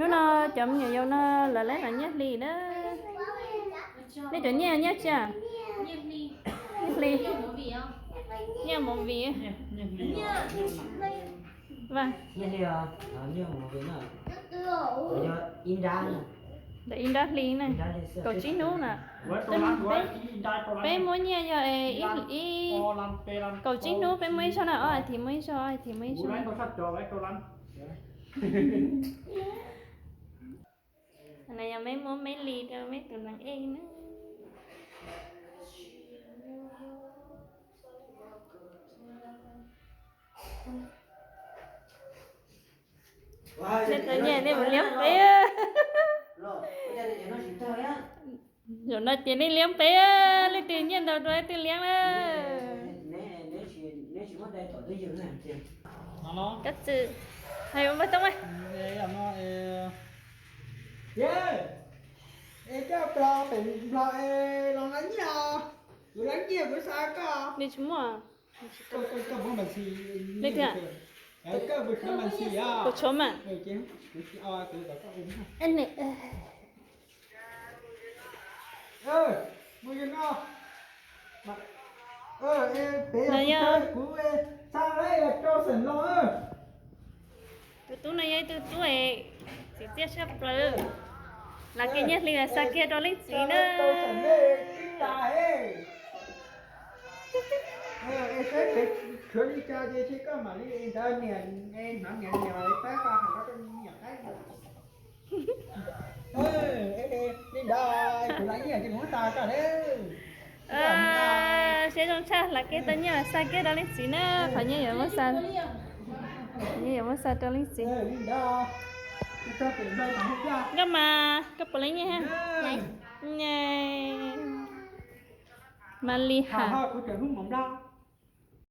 Hnub no cov me nyuam yaus no lawv lab los nyiaj hli na. Nej cov nyiaj nyiaj tsi? Nyiaj hli. Nyiaj movie. Ntawm ib nrab hli na, kaum tsib hnub na. Peb muab nyiaj yog ib, kaum tsib hnub peb muab ib zaug na, ob hais thiv muab ib zaug, ob hais thiv muab ib zaug. No yog meb muab meb li rau meb tus nees ej na. Nej tau nyiaj nej mus liab peb. Zaum no ces nej liab peb, leej twg nyiaj ntau dua leej twg liab na. Kab txwm, hais ua npawg Tooj. Nej tsis muaj. Leej twg? Kuv tshuav mas. No yog, tus tub no yog ib tug tub txiv txiaj tshaj plaws. Los kiag nyiaj hli los xa kiag rau leej txiv na. Siab zoo tshaj, hla kiag tau nyiaj xa kiag rau leej txiv na, qhov nyiaj yuav muab xa, qhov nyiaj yuav muab xa rau leej txiv. Nkauj Mas, koj puas leej nyiaj? Mas li has.